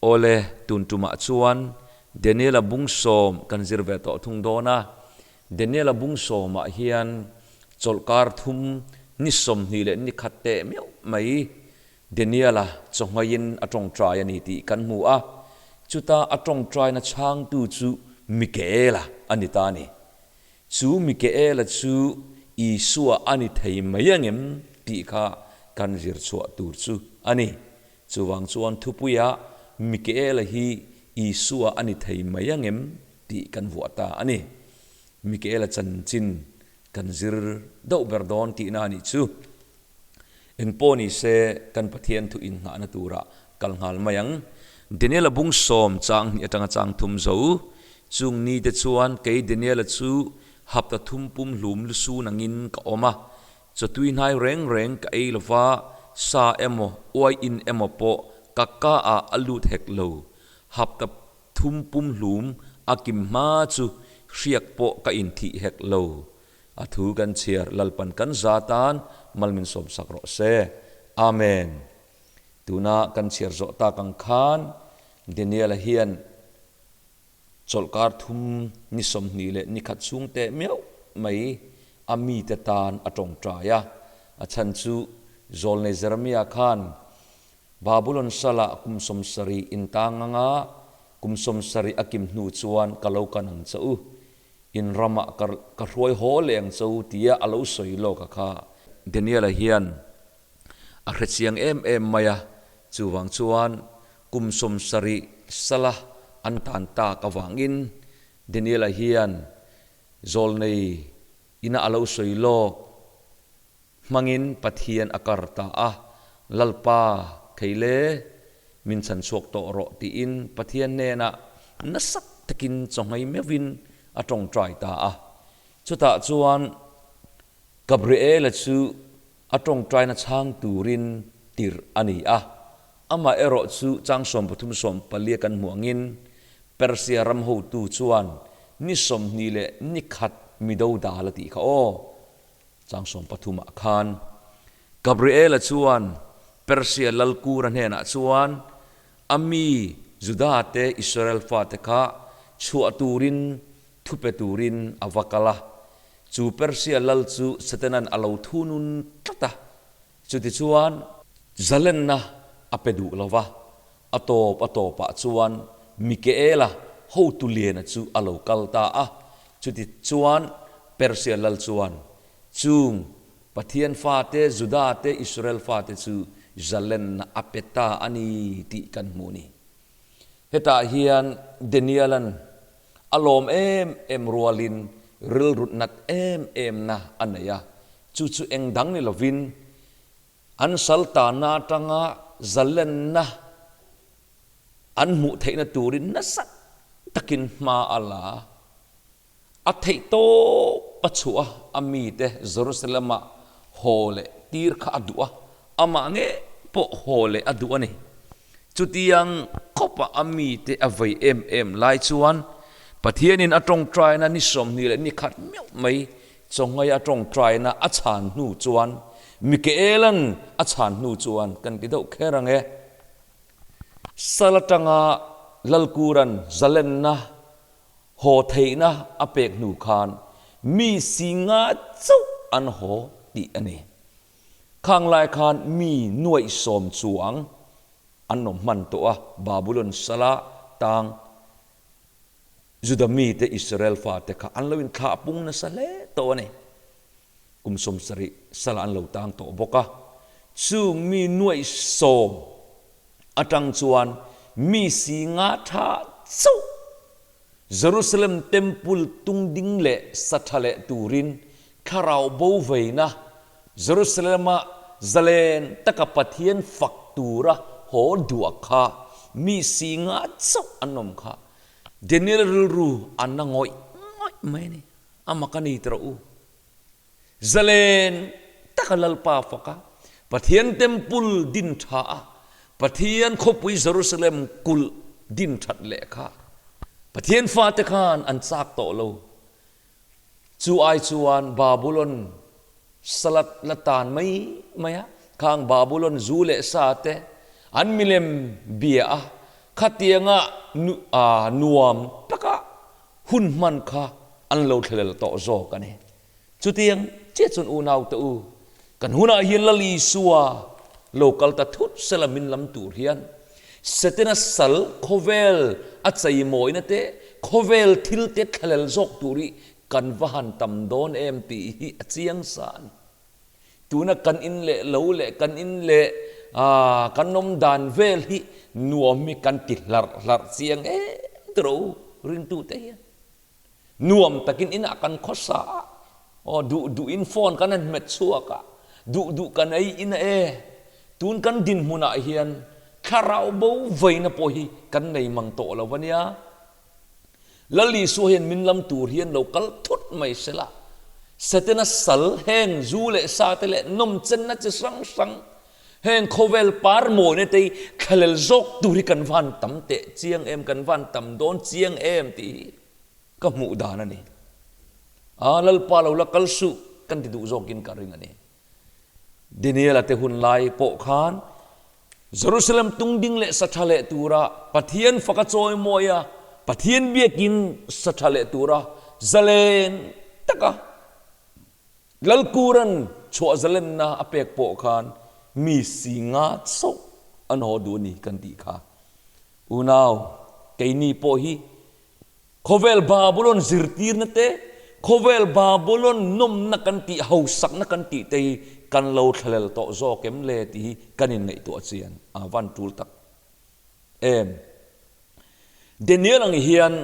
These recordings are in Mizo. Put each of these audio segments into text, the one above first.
Awle, tun tumah chuan Daniela bung sawm kan zir ve tawh thung dawn a. Daniela bung sawmah hian chawlhkar thum ni 28 leh ni khat teh meuh mai Daniela chawhngaiin a tawngtai a ni tih kan hmu a. Chuta a tawngtaina chhangtu chu Mikaela a ni ta a ni. Chu Mikaela chu Isua a ni thei mai angem tih kha kan zir chhuah tur chu a ni. Chuvang chuan thupuia Mikaela hi Isua a ni thei mai angem tih kan vuah ta a ni. Mikaela chanchin kan zir deuh ber dawn tihna a nih chu. Engpawh ni se kan Pathian thu innghahna turah kal nghal mai ang. Daniela bung sawm chang hnih atanga chang thum zo. Chung ni te chuan kei Daniela chu hapta thum pum hlum lusun angin ka awm a. Chawtui hnai reng reng ka ei lo va, sa emaw, uai in emaw pawh ka ka ah a lut hek lo. Hapta thum pum hlum a kim hma chu hriak pawh ka inthih hek lo. A thu kan chhiar Lalpan kan za tan mal min sawmsak rawh se. Amen. Tuna kan chhiar zawh tak ang khan Daniel-a hian chawlhkar thum ni 20 leh ni khat chhung teh meuh mai a mite tan a tawngtai a. A chhan chu Zawlnei Jeremia khan Babulon salah kum 70 intang anga kum 70 a kim hnu chuan ka lo kan ang che u. In ramah ka ka hruai haw leh ang che u tia a lo sawi lawk a kha. Daniel-a hian a hre chiang em em mai a, chuvang chuan kum 70 sala an tan tak avangin Daniel-a hian zawlnei ina a lo sawi lawk hmangin Pathian a kar ta a, Lalpa thei le, min chhan chhuak tawh rawh tiin Pathian hnenah nasa takin chawnghei meuhin a tawngtai ta a. Chutah chuan Gabriela chu a tawngtaina chhang turin tirh a ni a. Amaherawh chu chang 13 14 kan hmuh angin Persia ram hotu chuan ni 21 leh ni khat mi dodal a tih kha aw. Chang 13 ah khan Gabriela chuan Persia lalkura hnenah chuan a mi Juda te Israel fate kha chhuah turin thu pe turin a va kal a. Chu Persia lal chu Satanan a lo thunun tlat a, chutichuan zalenna a pe duh lo va, a tawp a tawpah chuan Mikaela hotu liana chu a lo kal ta a, chutichuan Persia lal chuan chung Pathian fate, Juda te, Israel fate chu zalenna a pe ta a ni tih kan hmuh a ni. Hetah hian Daniel-a'n a lawm em em rualin rilru nat em em na a nei a, chu chu eng dang ni lovin an sal tanna atanga zalenna an hmuh theihna turin nasa takin hma a la a. A theih tawp a chhuah a, a mite Jerusalem-ah haw leh tir kha a duh a, amah nge pawh haw leh a duh a ni. Chutiang khawpa a mite a vei em em lai chuan Pathianin a tawngtaina ni 20 leh ni khat meuh mai chawnghei a tawngtaina a chhan hnu chuan Mikaela'n a chhan hnu chuan kan ti deuh kher ang e. Sal atanga Lalkura'n zalenna Haw theihna a pek hnu khan mi si nga chauh an haw tih a ni. Khang lai khan mi nuaih sawm chuang an awm hman tawh a, Babulon sala tang Juda mite Israel fate kha an lo inthlah pung nasa hle tawh a ni. Kum 70 sala an lo tang tawh bawk a, chung mi nuaih sawm atang chuan mi si nga tha chauh Jerusalem Temple tung ding leh sa tha leh turin thlarau bo veina Jerusalem-a zalen taka Pathian fak tura haw duah kha mi si nga chauh an awm kha Daniel rilru an na ngawih ngawih mai a ni. A mak a ni tawh u. Zalen taka Lalpa fak a, Pathian Temple din tha a, Pathian khawpui Jerusalem kulh din that leh kha Pathian fate khan an chak tawh lo. Chu ai chuan Babulon salat la tan mai mai a, khang Babulon zu leh sa te an milem bia a. Khatianga nuam taka hun hman kha an lo thlelel tawh zawk a ni. Chutiang chiah chuan unaute u, kan hunah hian Lal Isua lo kal ta thut sela min lam tur hian Setana sal khawvel a cheimawina te, khawvel thil te thlalel zawk tur hi kan va han tam dawn em tih hi a chiang sa a ni. Tuna kan in leh lo leh kan in leh kan awm dan vel hi nuam hi kan ti hlarh hlarh chiang em tiro ringtute hian. Nuam takin inah kan khawsa a, aw duh duhin phone kan han hmet chhuak a, duh duh kan ei in a e. Tun kan dinhmunah hian thlarau bo veina pawh hi kan nei mang tawh lo a nia. Lal Isua hian min lam tur hian lo kal thut mai sela, Setana sal heng zu leh sa te leh nawmchenna chi hrang hrang heng khawvel par mawina te hi thlalel zawk tur hi kan van tam teh chiang em, kan van tam dawn chiang em tih hi ka hmuh dan a ni. A Lalpa lo la kal suh kan ti duh zawkin ka ring a ni. Daniela te hun lai pawh khan Jerusalem tungding leh sa tha leh tura Pathian faka chawimawi a, Pathian biakin sa tha leh tura zalen taka Lalkuran chhuah zalenna a pek pawh khan mi si nga chauh an haw duh a ni kan tih kha. Unau, keini pawh hi Khawvel Babulon zirtirna te, khawvel Babulon nawmna kan tih, hausakna kan tih te hi kan lo thlalel tawh zawk em le tih hi kan inngaihtuah chian a van tul tak em. Daniel ang hian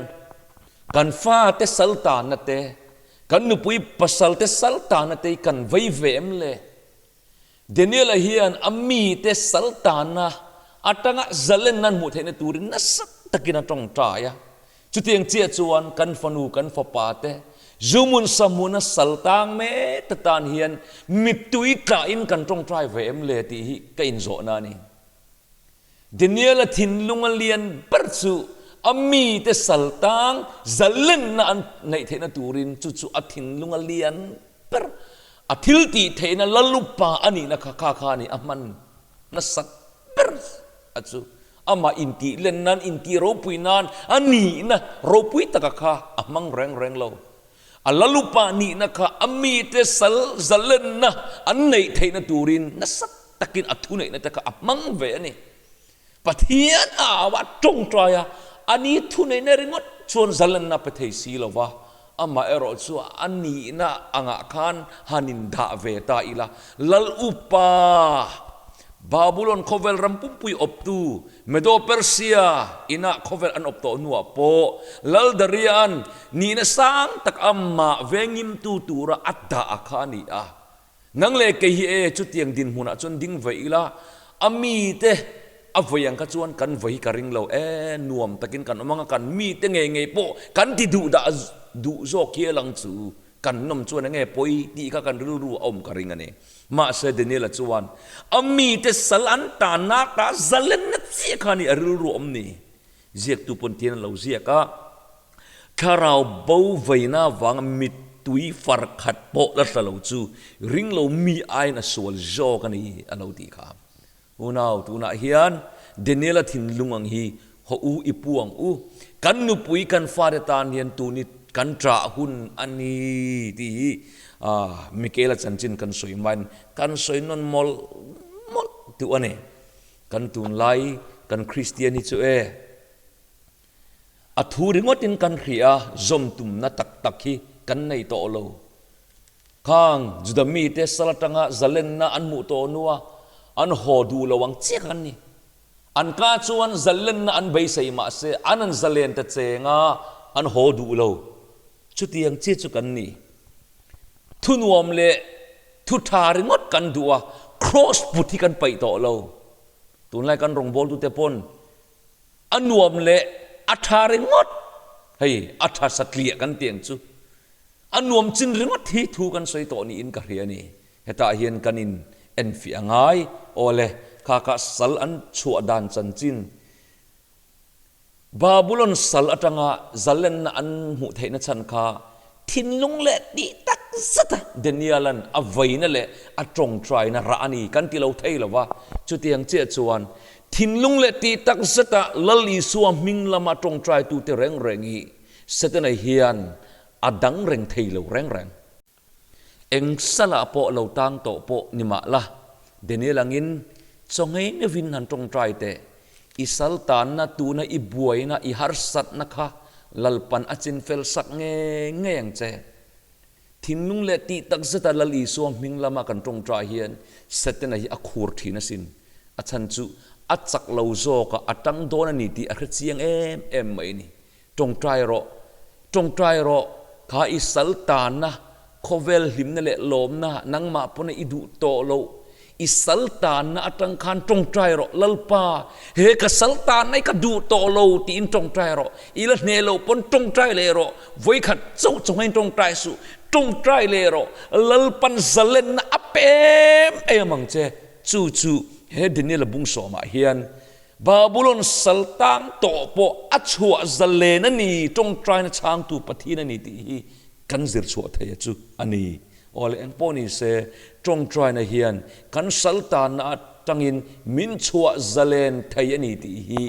kan fate sal tanna te, kan nupui pasal te sal tanna te hi kan vei ve em le? Daniel-a hian a mite sal tanna atanga zalenna an hmuh theihna turin nasa takin a tawngtai a. Chutiang chiah chuan kan fanu, kan fapa te Zumun sahmuna sal tang mek te tan hian mittui tlahin kan tawngtai ve em le tih hi ka inzawhna a ni. Daniel-a thinlunga lian ber chu a mite sal tang zalenna an neih theihna turin chu chu a thinlunga lian ber a thil tih theihna Lalupa a nihna kha kha kha a ni a hman nasat ber a chu amah intih len nan intih ropui nan a nihna ropui taka kha a hmang reng reng lo. A Lalupa nihna kha a mite sal zalenna an neih theihna turin nasa takin a thuneihna te kha a hmang ve a ni. Pathian a au a tawngtai a, a ni thuneihna ringawt chuan zalenna pe thei si lo va, amaherawh chu a nihna angah khan han indah ve ta ila, Lal upa Babulon khawvel ram pumpui awptu Medo-Persia inah khawvel an awp tawh hnuah pawh Lal Daria'n nihna sang tak amah vengimtu tura a dah a kha a ni a. Nang leh kei hi e, chutiang dinhmunah chuan ding ve ila, a mite a vawi ang kha chuan kan vawi hi ka ring lo e, nuam takin kan awm ang a, kan mite ngei ngei pawh kan ti duh dah duh zawk hial ang chu, kan nawm chuan enge pawi tih kha kan rilru a awm ka ring a ni. Mahse Daniela chuan a mite sal an tanna ta zalenna chiah kha a ni a rilru a awm ni. Ziaktu pawn tian a lo ziak a, Thlarau bo veina avanga mittui far khat pawh la hla lo chu ring lo mi aiin a sual zawk a ni a lo tih kha. Unau, tunah hian Daniela thinlung ang hi haw u i pu ang u. Kan nupui kan fate tan hian tuni kan ṭah hun a ni tih hi Mikaela chanchin kan sawi hmain kan sawi nawn mawlh mawlh duh a ni. Kan tunlai kan Kristian hi chu e. A thu ringawtin kan hria a, zawm tumna tak tak hi kan nei tawh lo. Khang Juda mite sal atanga zalenna an hmuh tawh hnua an haw duh lo ang chiah kan ni. An ka chuan zalenna an beisei mahse an an zalen ta cheng a, an haw duh lo. Chutiang chiah chu kan ni. Thu nuam leh thu tha ringawt kan duh a, kraws put hi kan paih tawh lo. Tunlai kan rawngbawltute pawn A nuam leh a tha ringawt, hei a tha satliah kan tih ang chu, a nuam chin ringawt hi thu kan sawi tawh niin ka hria a ni. Hetah hian kan in enfiah a ngai, aw le, kha kha sal an chhuah dan chanchin, Babulon sal atanga zalenna an hmuh theihna chhan kha thinlung leh tih tak zata Daniel-a'n a vaina leh a tawngtaina rah a ni kan ti lo thei lo va, chutiang chiah chuan. Thinlung leh tih tak zeta Lal Isua hming lama tawngtaitute reng reng hi Setana hian a dang reng thei lo reng reng. Eng salah pawh lo tang tawh pawh ni mah la, Daniel angin chaw ngei meuhin han tawngtai teh. I sal tanna tuna i buaina i harsatna kha Lalpan a chinfel sak ngei ngei ang che. Thinlung leh tih tak zeta Lal Isua hming lama kan tawngtai hian Setana hi a khur thin asin. A chhan chu a chak lo zawk a, a tang dawn a ni tih a hre chiang em em mai a ni. Tawngtai rawh, tawngtai rawh, kha i sal tanna, khawvel hlimna leh lawmna nangmah pawn i duh tawh loh, i sal tanna atang khan tawngtai rawh, Lalpa, he ka sal tanna hi ka duh tawh lo tiin tawngtai rawh, i la hneh loh pawn tawngtai leh rawh, vawikhat chauh chawngin tawngtai suh, tawngtai leh rawh, Lalpan zalenna a pe em em ang che, chu chu he Daniela bung sawmah hian Babulon sal tang tawh pawh a chhuah zalen a ni, tawngtaina chhangtu Pathian a ni tih hi kan zir chhuah thei a chu a ni. Aw le eng pawh ni se, tawngtaina hian kan sal tanna atangin min chhuah zalen thei a ni tih hi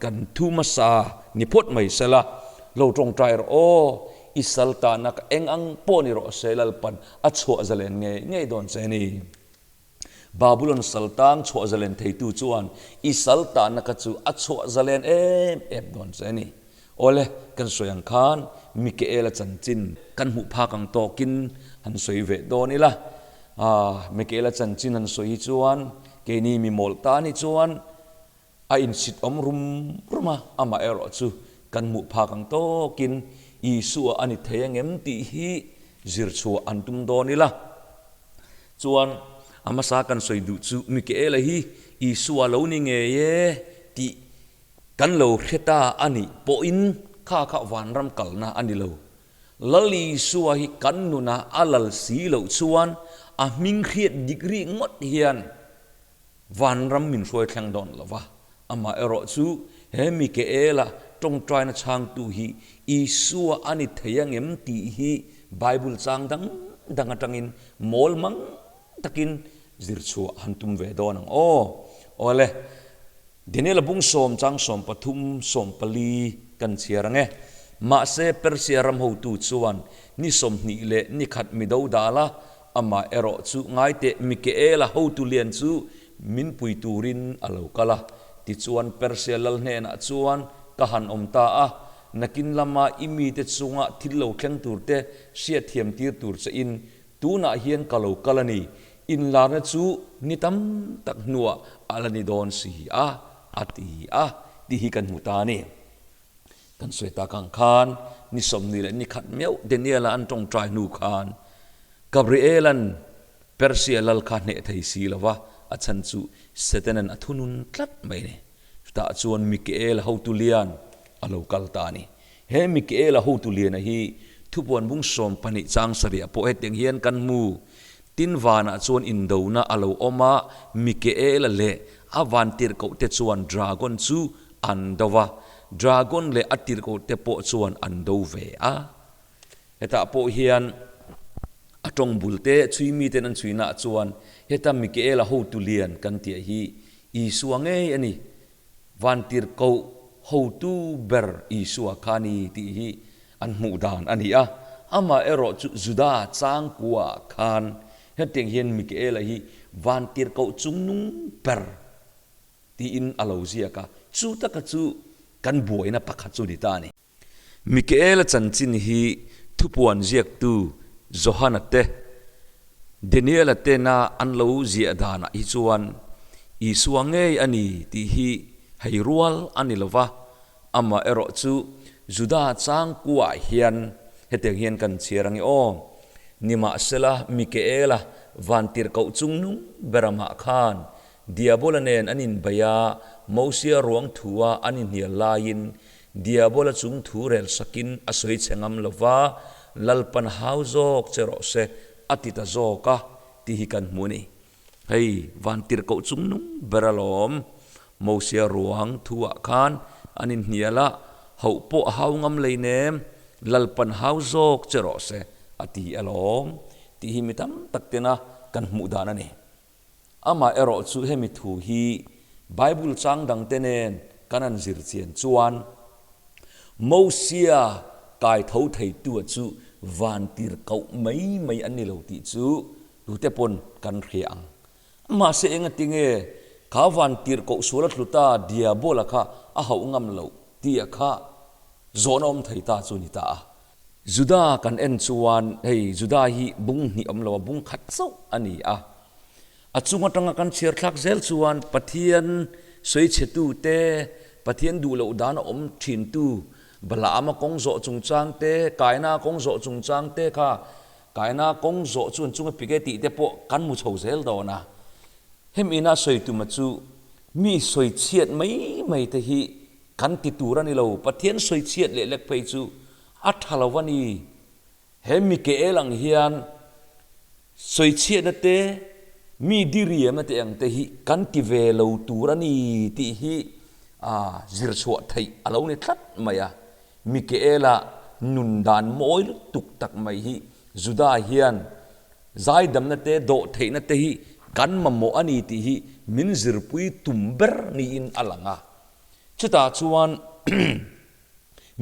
kan thu hmasa ni phawt mai se la, lo tawngtai rawh aw, i sal tanna ka eng ang pawh ni rawh se Lalpan a chhuah zalen ngei ngei dawn che a ni. Babulon saltang chhuah zalen theitu chuan i sal tahna kha chu a chhuah zalen em em dawn che a ni. Awle, kan sawi ang khan Mikaela chanchin kan hmuh phak ang tawkin han sawi ve dawn ila. Aah, Mikaela chanchin han sawi hi chuan keini mi mawlh tan hi chuan a insit awm rum rum a, amah erawh chu kan hmuh phak ang tawkin Isua a ni thei angem tih hi zir chhuah an tum dawn ila. Chuan a hmasa kan sawi duh chu Mikaela hi Isua lo ni ngei e tih kan lo hre ta a nih pawhin kha kha vanram kalna a ni lo. Lal Isua hi kan nunah a lal si loh chuan a hming hriat dik rih ngawt hian Vanram min hruai thleng dawn lo va, amah erawh chu he Mikaela tawngtaina chhangtu hi Isua a ni thei angem tih hi Bible chang dang dang atangin mawl mang takin zir chhuah han tum ve dawn ang aw. Awle, Daniela bung sawm chang 13 14 kan chhiar ang e. Mahse Persia ram hotu chuan ni 20 leh ni khat mi dodal a, Amah erawh chu ngaiteh Mikaela hotu lian chu min pui turin a lo kal a. Tichuan Persia lal hnenah chuan ka han awm ta a, nakin lama i mite chunga thil lo thleng turte hriatthiam tir tur che in tunah hian ka lo kal a ni, inlarna chu ni tam tak hnuah a la ni dawn si a, a ti a, tih hi kan hmu ta a ni. Kan sawi tak ang khan ni 20 leh ni khat meuh Daniel-a an tawngtai hnu khan Gabriel-a'n Persia lal kha hneh thei si lo va, a chhan chu Satan-a'n a thunun tlat mai a ni. Chutah chuan Mikael-a hotu lian a lo kal ta a ni. He Mikael-a hotu liana hi thupuan bung 12 chang sarih ah pawh hetiang hian kan hmu, Tin vanah chuan indona a lo awm a, Mikael-a leh a vantirhkohte chuan dragon chu an do va, dragon leh a tirhkohte pawh chuan an do ve a. Hetah pawh hian a tawng bulte chhui miten an chhuinaah chuan heta Mikaela hotu lian kan tih hi Isua ngei a ni, vantirhkoh hotu ber Isua kha a ni tih hi an hmuh dan a ni a. Amah erawh chu Juda changkuaah khan hetiang hian Mikaela hi vantirhkoh chungnung ber tiin a lo ziak a, chu taka chu kan buaina pakhat chu ni ta a ni. Mikaela chanchin hi thupuan ziaktu Johana te, Daniela tena an lo ziah danah hi chuan Isua ngei a ni tih hi hei rual a ni lo va, amah erawh chu Juda changkuaah hian hetiang hian kan chhiar ang i aw, Nimahsela Mikaela vantirhkoh chungnung ber amah khan Diabola nen an inbeih a, Mosia ruang thua an inhnial laiin Diabola chung thu rel sakin a sawi chhe ngam lo va, Lalpan hau zawk che rawh se, a ti ta zawk a, tih hi kan hmu a ni. Hei, vantirhkoh chung nung ber alawm, Mosia ruang thuah khan an inhnial a, hauh pawh a hau ngam lei nem, Lalpan hau zawk che rawh se, a ti alawm, tih hi mi tam tak tena kan hmuh dan a ni. Amah erawh chu hemi thu hi Bible chang dangte nen kan han zir chian chuan Mosia kai tho theitua chu vantirhkoh mai mai an ni lo tih chu tute pawn kan hria ang. Mahse engatinge kha vantirhkoh sual a tlu ta Diabola kha a hauh ngam loh tih kha zawhna awm thei ta chu ni ta a. Juda kan en chuan hei Juda hi bung hnih awm lo a, bung khat chauh a ni a. A chung atanga kan chhiar thlak zel chuan Pathian sawichhetu te, Pathian duh loh dan a awm thintu Balaama kawng zawh chungchang te, Kaina kawng zawh chungchang te kha Kaina kawng zawh chuan chunga pik e tih te pawh kan hmu chho zel dawn a. Hemi ina sawi tuma chu mi sawichhiat mai mai te hi kan ti tur a ni lo, Pathian sawichhiat leh lek phei chu a tha lo a ni. He Mikael ang hian sawichhiatna te, mi diriamna te ang te hi kan ti ve lo tur a ni tih hi zir chhuah theih a lo ni tlat mai a. Mikaela nun dan mawi lutuk tak mai hi Juda hian zaidamna te, dawhtheihna te hi kan mamawh a ni tih hi min zirpui tum ber niin a lang a. Chutah chuan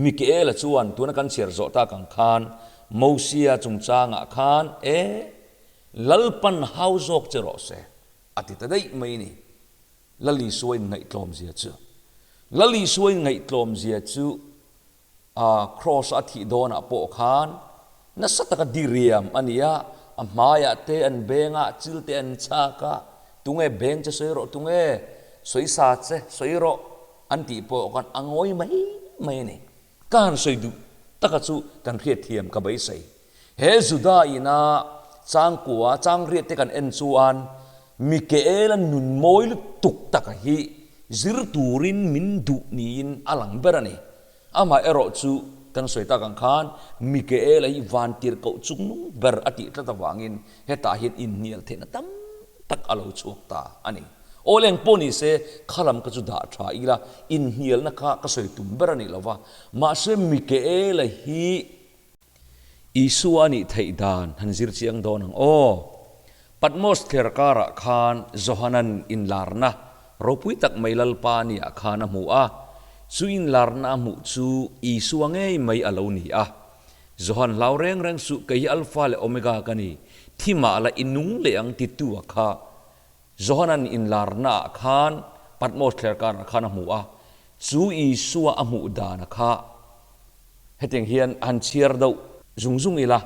Mikaela chuan tuna kan chhiar zawh tak ang khan Mosia chungchangah khan e, Lalpan hau zawk che rawh se, a ti ta daih mai ni. Lal Isua inngaihtlawm zia chu. Lal Isua inngaihtlawm zia chu a Kraws a thih dawnah pawh khan nasa taka diriam a ni a, a hmaiah te an beng a, chil te an chhak a, tunge beng che sawi rawh, tunge sawisa che sawi rawh, An tih pawh khan a ngawi mai mai a ni. Ka han sawi duh taka chu kan hriatthiam ka beisei. He Juda ina changkua changriat te kan en chuan Mikaela nun mawi lutuk taka hi zir turin min duh niin a lang ber a ni. Amah erawh chu kan sawi tak ang khan Mikaela hi vantirhkoh chungnung ber a tih tlat avangin hetah hian inhnial theihna tam tak a lo chhuak ta a ni. Aw leng pawh ni se kha lam ka chu dah tha ila inhnialna kha ka sawi tum ber a nih lo va, mahse Mikaela hi Isua a nih theih dan han zir chiang dawn ang aw. Patmos thler karah khan Johanan inlarna ropui tak mai Lalpa niah khan a hmu a, chu inlarna a hmuh chu Isua ngei mai a lo ni a. Johan hlau reng reng suh, kei hi Alpha leh Omega ka ni, thi mah la i nung leh ang titu a kha. Johanan inlarna ah khan Patmos thler karah khan a hmu a, chu Isua a hmuh dan a kha hetiang hian han chhiar deuh zung zung ila,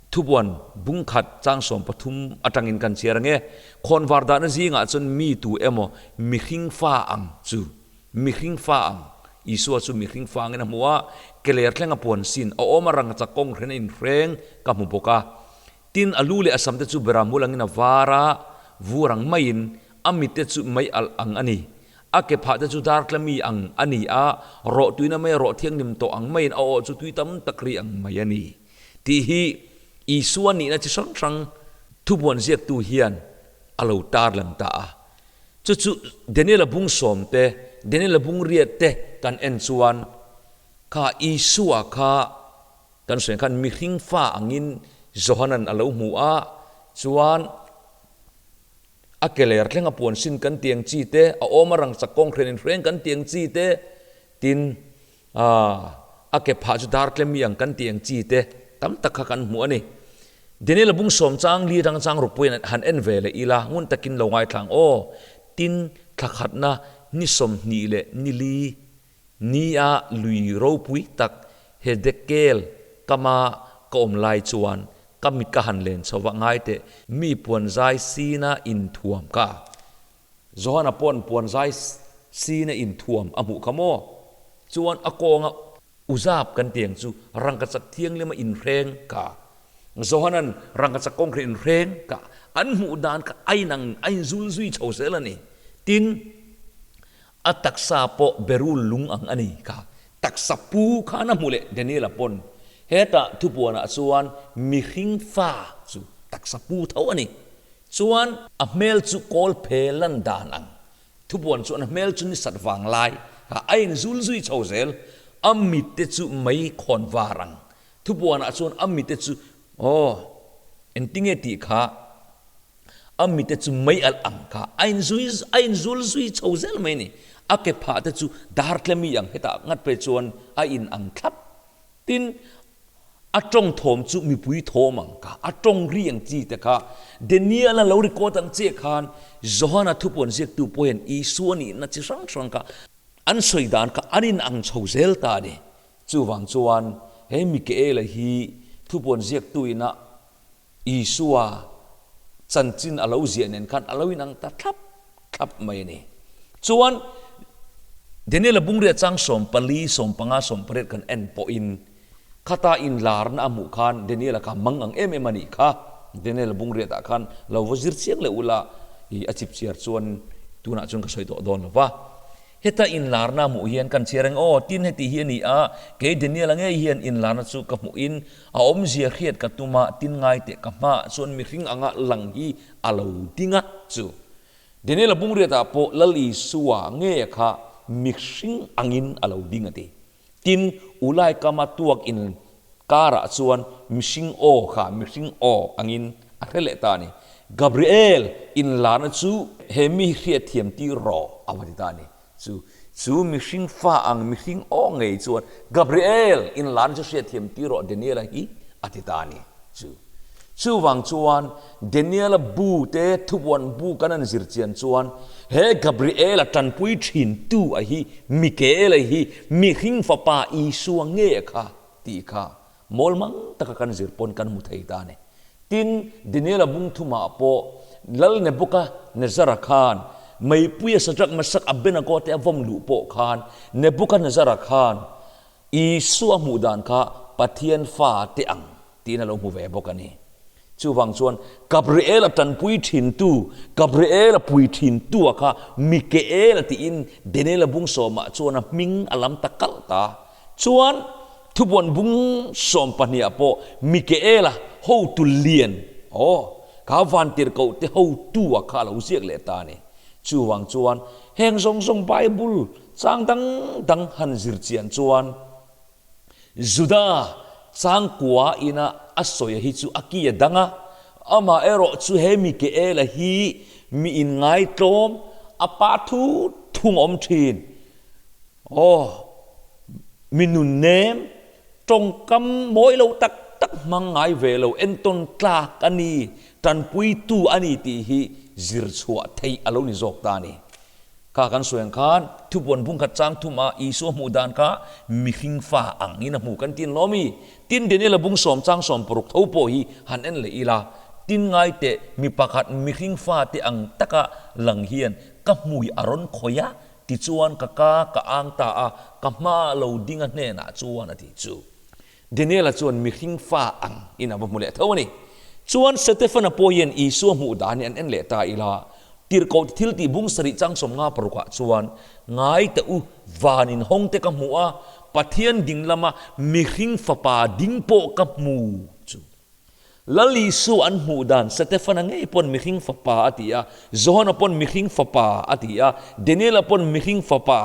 thubuan bung khat chang 13 atangin kan chhiar ange, Khawnvar dahna zingah chuan mi tu emaw mihring fa ang chu, mihring fa ang, Isua chu mihring fa angin a hmu a, keler thleng a puan sin, a awm a rangkachak kawng hren a inhreng ka hmu bawk a. Tin, a lu leh a samte chu bera hmul angin a var a, vur ang maiin a mitte chu mei alh ang a ni. A ke phahte chu dartla mi ang a ni a, rawh tuina mai a rawh thianghlim tawh ang maiin a aw chu tui tam tak ri ang mai a ni. Tih hi Isua nihna chi hrang hrang thubuan ziaktu hian a lo tarlang ta a. Chu chu Daniela bung sawm te, Daniela bung riat te kan en chuan kha Isua kha Kan sawi khan mihring fa angin Johanan a lo hmu a, chuan a ke ler thleng a puan sin kan tiang chi te, a awm a rang chak kawng hren inhreng kan tiang chi te, tin a ke phah chu dar tlem mi ang kan tiang chi te tam tak kha kan hmu a ni. Daniel-a bung sawm chang li atang chang rukpuiin han en ve leh ila, ngun takin lo ngaithla ang aw, tin thla khatna ni 20 leh ni li Nia lui ropui tak Hedekel kama ka awm lai chuan ka mit ka han len chho va, ngai teh, mi puanzai sina inthuam ka. Johana pawn puanzai sina inthuam a hmuh kha maw? Chuan a kawnga uzap kan ti ang chu rangkachak thianghlima inhreng ka. Johanan rangkachak kawng kha inhreng ka. An hmuh dan kha a inang a inzul zui chho zel a ni. Tin, A taksa pawh berul lung ang a ni kha. Taksa pu khan a hmu leh Daniel-a pawn hetah thupuanah chuan mihring fa chu taksa pu tho a ni. Chuan a hmel chu kawl phe lan dan ang. Thupuan chuan a hmel chu ni sat vang lai kha a inzul zui chho zel. A mitte chu mei khawn var ang. Thupuanah chuan a mitte chu aw engtinge tih kha. A mite chu mei alh ang kha a inzui a inzul zui chho zel mai a ni. A ke phah te chu dar tlemi ang hetah ngat phei chuan a in ang thlap. Tin, a tawng thawm chu mipui thawm ang kha, a tawng ri ang chi te kha Daniel-a lo record ang chiah khan Johana thupuan ziaktu pawh hian Isua nihna chi hrang hrang kha an sawi dan kha an in ang chho zel ta a ni. Chuvang chuan he Mikaela hi thupuan ziaktu ina Isua chanchin a lo ziah nen khan a lo inang ta thlap thlap mai a ni. Chuan Daniel-a bungria chang 14, 15, 18 kan en pawhin khata inlarna a hmuh khan Daniel-a kha mang ang em em a nih kha. Daniel-a bungriatah khan lo va zir chiang leh ula i a chipchiar chuan tunah chuan ka sawi tawh dawn lo va. Heta inlarna hmuh hian kan chhiar reng aw, tin heti hi a ni a, kei Daniel-a ngei hian inlarna chu ka hmuhin a awmzia hriat ka tum a, tin ngai teh ka hmaah chuan mihring anga lang hi a lo ding a, chu Daniel-a bungriatah pawh Lal Isua nge kha mihring angin a lo ding a ti. Tin, Ulai kama tuak in karah chuan mihring aw kha mihring aw angin a hre leh ta a ni. Gabriel inlarna chu he mi hi hriatthiam tir rawh a va ti ta a ni. Chu chu mihring fa ang mihring aw ngei chuan Gabriel inlarna chu hriatthiam tir rawh Daniela hi a ti ta a ni. Chu chuvang chuan Daniela bu te thubuan bu kan han zir chian chuan he Gabriela tanpui thin tu a hi Mikaela hi mihring fapa Isua nge kha tih kha mawl mang taka kan zir pawn kan hmu thei ta a ni. Tin, Daniela bung thumah pawh Lal Nebuchadnezzara khan meipuia Shadrach, Meshach, Abednego te a vawm luh pawh khan Nebuchadnezzara khan Isua hmuh dan kha Pathian fa te ang tiin a lo hmu ve bawk a ni. Chuvang chuan Gabriel-a tanpui thintu, Gabriel-a pui thintua kha Mikael-a tiin Daniel-a bung sawmah chuan a hming a lam ta kalh ta. Chuan thubuan bung sawm pahnihah pawh Mikael-a hotu lian, aw, kha vantirhkoh te hotua kha a lo ziak leh ta a ni. Chuvang chuan heng zawng zawng Bible Chang dang dang han zir chian chuan Juda changkua ina a sawi hi chu a ki a dang a, amah erawh chu he Mikaela hi mi inngaitlawm a pa thu thung awm thin. Aw, mi nunnem, tawngkam mawi lo tak tak hmang ngai ve lo, entawn tlak a ni, tanpuitu a ni tih hi zir chhuah theih a lo ni zawk ta a ni. Kha kan sawi ang khan thupuan bungkhat chang thum a Isua hmuh dan kha mihring fa angin a hmu kan tin lawm i. Tin Daniel-a bung sawm chang 60 tho pawh hi han en leh ila, tin ngai teh mi pakhat mihring fa te ang taka lang hian ka hmui a rawn khawih a, tichuan ka ka ka ang ta a, ka hma lo ding a hnenah chuan a ti chu. Daniela chuan mihring fa ang in a va hmu leh tho a ni. Chuan Setefana pawh hian Isua hmuh dan hi an en leh ta ila, Tirhkoh thil tih bung sarih chang 56 ah chuan, Ngai teh u, van in hawng te ka hmu a, Pathian ding lama mihring fapa ding pawh ka hmu chu. Lal Isua an hmuh dan, Setefana ngei pawn mihring fapa a ti a, Johana pawn mihring fapa a ti a, Daniela pawn mihring fapa,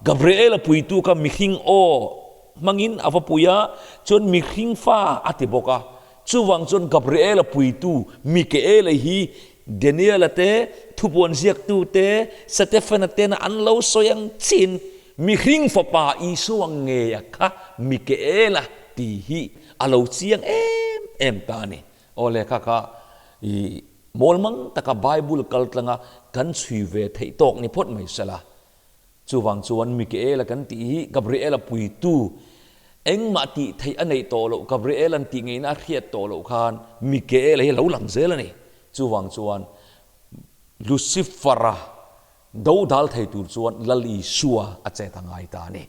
Gabriela puitu kha mihring aw hmangin a va pui a, chuan mihring fa a ti bawk a. Chuvang chuan Gabriela puitu Mikaela hi Daniela te, thupuan ziaktu te, Setefana tena an lo sawi ang chin mihring fapa Isua ngeia kha Mikaela tih hi A lo chiang em em ta a ni. Aw lehkha kha i mawl mang taka Bible kal tlanga kan chhui ve theih tawk ni phawt mai sela. Chuvang chuan Mikaela kan tih hi Gabriela puitu engmah tih theih a neih tawh loh, Gabriela'n tih ngeihna a hriat tawh loh khan Mikaela hi a lo lang zel a ni. Chuvang chuan Lucifer-a do dal thei tur chuan Lal Isua a chet a ngai ta a ni.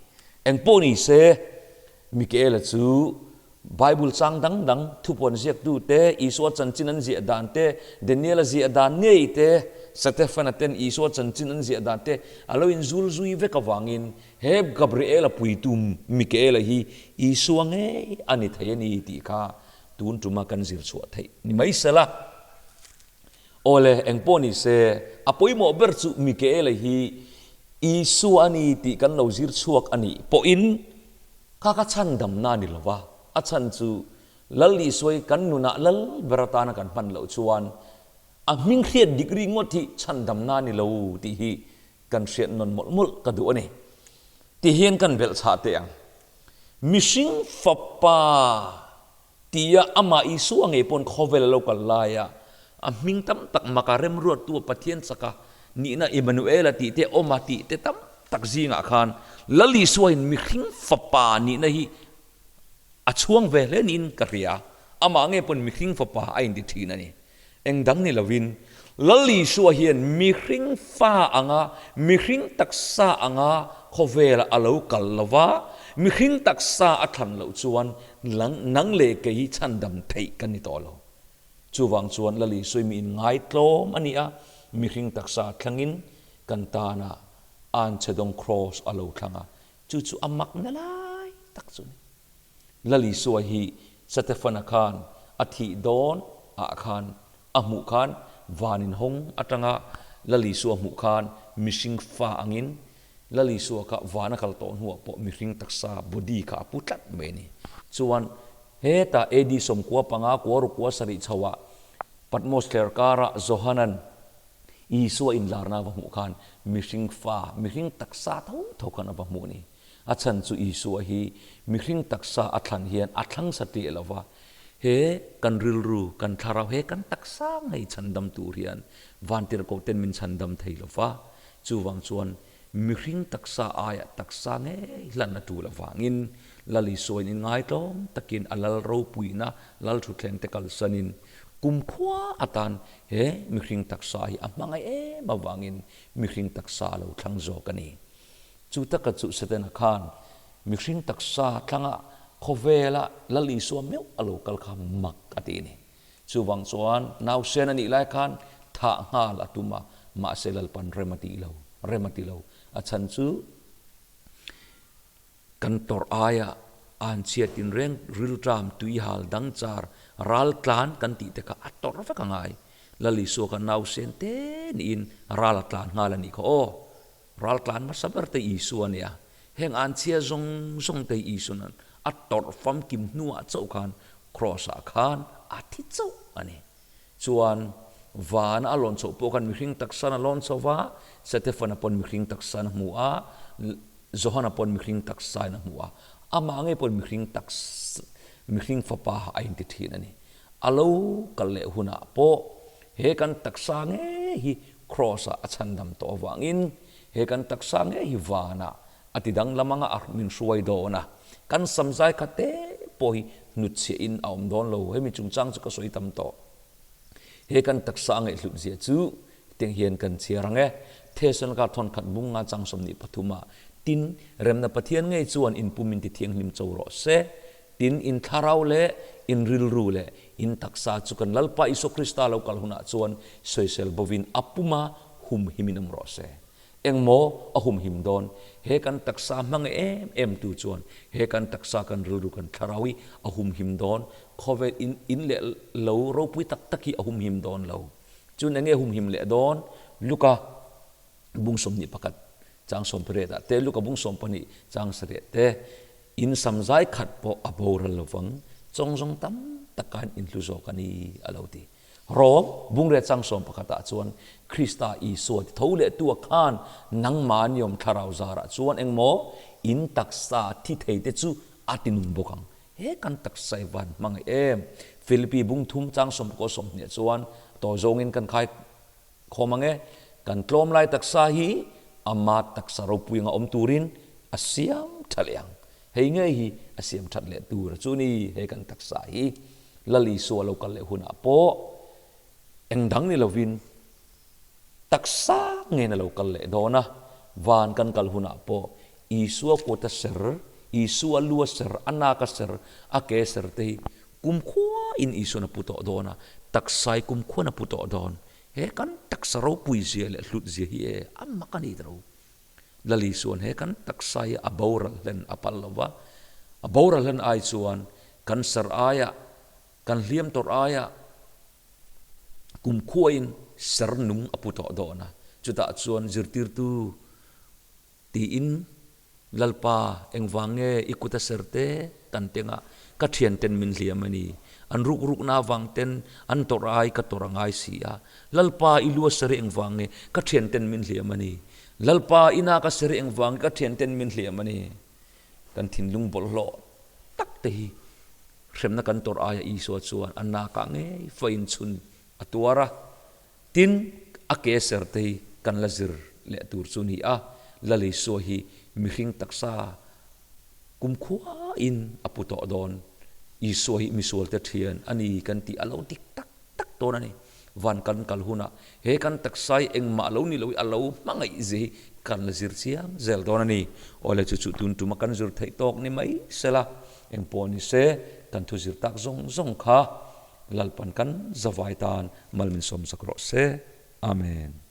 Engpawh ni se, Mikaela chu Bible chang dang dang thupuan ziaktu te, Isua chanchin an ziah dan te, Daniel-a ziah dan ngei te, Setefana ten Isua chanchin an ziah dan te a lo inzul zui vek avangin he Gabriela puitu Mikaela hi Isua ngei a ni thei a ni tih kha tun tuma kan zir chhuah theih ni mai sela. Awle, engpawh ni se, a pawimawh ber chu Mikaela hi Isua a ni tih kan lo zir chhuak a nih pawhin kha kha chhandamna a ni lo va, a chhan chu Lal Isua hi kan nunah lal ber atana kan hman loh chuan A hming hriat dik ringawt hi chhandamna a ni lo tih hi kan hriat nawn mawlh mawlh ka duh a ni. Ti hian kan belh chhah teh ang. Mihring fapa tia amah Isua ngei pawn khawvel a lo kal laia a hming tam tak maka remruattu a Pathian chaka nihna Emmanuel-a tih te Awma tih te tam tak zingah khan Lal Isuain mihring fapa nihna hi A chhuang ve hle niin ka hria. Amah nge pawn mihring fapa a inti thin a ni. Eng dang ni lovin, Lal Isua hian mihring fa anga, mihring taksa anga khawvelah a lo kal lo va, mihring taksa a thlan loh chuan nang leh kei hi chhandam theih kan ni tawh lo. Chuvang chuan Lal Isua hi mi inngaitlawm a ni a, mihring taksa thlangin kan tana anchhedawng kraws a lo thlang a, Chu chu a makna lai tak chu a ni. Lal Isua hi Setefana khan a thih dawn ah khan a hmuh khan van inhawng atanga Lal Isua hmuh khan mihring fa angin Lal Isua kha van a kal tawh hnuah pawh mihring taksa, body, kha a pu tlat mai a ni. Chuan hetah AD 95 kua ruk kua sarih chho ah Patmos thler karah Johanan Isua inlarna a va hmuh khan mihring fa, mihring taksa tho tho khan a va hmuh a ni. A chhan chu Isua hi mihring taksa a thlan hian a thlang sa teh lo va, he kan rilru, kan thlarau, he kan taksa ngei chhandam tur hian vantirhkoh ten min chhandam thei lo va, chuvang chuan mihring taksa aia taksa ngei hlan a tul avangin Lal Isuain inngaitlawm takin a lal ropuina lal thutthleng te kalsanin kumkhua atan He mihring taksa hi a hmangaih em avangin mihring taksa a lo thlang zawk a ni. Chu taka chu Setana khan mihring taksa thlanga khawvela Lal Isua meuh a lo kal kha mak a ti a ni. Chuvang chuan nausen a nih lai khan thah nghal a tum a, mahse Lalpan rem a tih lo, rem a ti lo. A chhan chu Kan tawrh aia an chhiat inreng rilṭam, tuihal, dangchar, ral tlan kan tih te kha a tawrh vek a ngai. Lal Isua kha nausen te niin ral a tlan nghal a nih kha aw. Ral tlan hmasa ber te Isua a nia. Heng an chhia zawng zawng te hi Isua'n a tawrh famkim hnuah chauh khan Kraws ah khan a thi chauh a ni. Chuan vana a lawn chhoh pawh khan mihring taksan a lawn chho va, Setefana pawn mihring taksan a hmu a, Johana pawn mihring taksain a hmu a, amah ngei pawn mihring taksa, mihring fapa a inti thin a ni. A lo kal leh hunah pawh he kan taksa ngei hi Kraws-ah a chhandam tawh avangin he kan taksa ngei hi vanah A ti danglam anga a min hruai dawn a, kan samzai kha te pawh hi hnutchhiah in a awm dawn lo, hemi chungchang chu ka sawi tam tawh. He kan taksa a ngaihhlut zia chu hetiang hian kan chhiar ang e, Thesalonika thawnkhat bung nga chang 23 ah, Tin, remna Pathian ngei chuan in pum in ti thianghlim cho rawh se, tin, in thlarau leh in rilru leh in taksa chu kan Lalpa Isua Krista lo kal hunah chuan sawisel bovin a puma humhimin awm rawh se. Engmaw a humhim dawn? He kan taksa hmangaih em em tu chuan he kan taksa kan rilru kan thlarau hi a humhim dawn. Khawvel in in leh lo ropui tak tak hi a humhim dawn lo. Chun enge humhim leh dawn? Luka bung 21 chang 18 ah te, Luka bung 12 chang 8 te, in samzai khat pawh a boral lovang, chawngzawng tam tak khan in hlu zawk a ni a lo ti. Rom bungreh chang 11 ah chuan Krista Isua ti tho leh tu a khan nangmah niawm thlarau zarah chuan engmaw in taksa thi thei te chu a ti nung bawk ang. He kan taksa hi van hmangaih em? Philippi bung thum chang 19 20 chuan tawi zawngin kan khai khawm ang e, kan tlawm lai taksa hi ama taksa ropui anga awm turin a siam tha leh ang. Hei ngei hi a siam that leh tur a chu ni he kan taksa hi. Lal Isua lo kal leh hunah pawh eng dang ni lovin taksa ngeiin a lo kal leh dawn a, van kan kal hunah pawh Isua kut a ser, Isua lu a ser, a nak a ser, a ke a ser te hi kumkhuain Isua'n a pu tawh dawn a, taksai kumkhuain a pu tawh dawn. He kan taksa ropui zia leh hlut zia hi e a mak a ni tiro. Lal Isua'n he kan taksa hi a boral hlen a phal lo va, a boral hlen ai chuan kan ser aia, kan hliam tawrh aia kumkhuain ser nung a pu tawh dawn a, chutah chuan zirtirtu tiin. Lalpa, engvang nge i kut a ser te kan teng a, ka thianten min hliam a ni. An ruk rukna avang ten an tawrh ai ka tawrh a ngai si a. Lalpa, i lu a ser hi engvang nge ka thianten min hliam a ni. Lalpa, i nak a ser hi engvang nge ka thianten min hliam a ni. Kan thinlung bawlhhlawh tak te hi hremna kan tawrh aia Isua chuan a nakah ngei fa inchhun a tuar a. Tin, a ke ser te hi kan la zir leh tur chu ni a, Lal Isua hi mihring taksa kumkhuain a pu tawh dawn. Isua hi misualte thian a ni kan tih a lo dik tak tak dawn a ni. Van kan kal hunah he kan taksa hi engmah lo ni lo hi a lo hmangaih zia hi kan la zir chiang zel dawn a ni. Awle chu chu tun tuma kan zir theih tawk ni mai sela, engpawh ni se kan thu zir tak zawng zawng kha Lalpan kan zavai tan mal min sawmsak rawh se. Amen.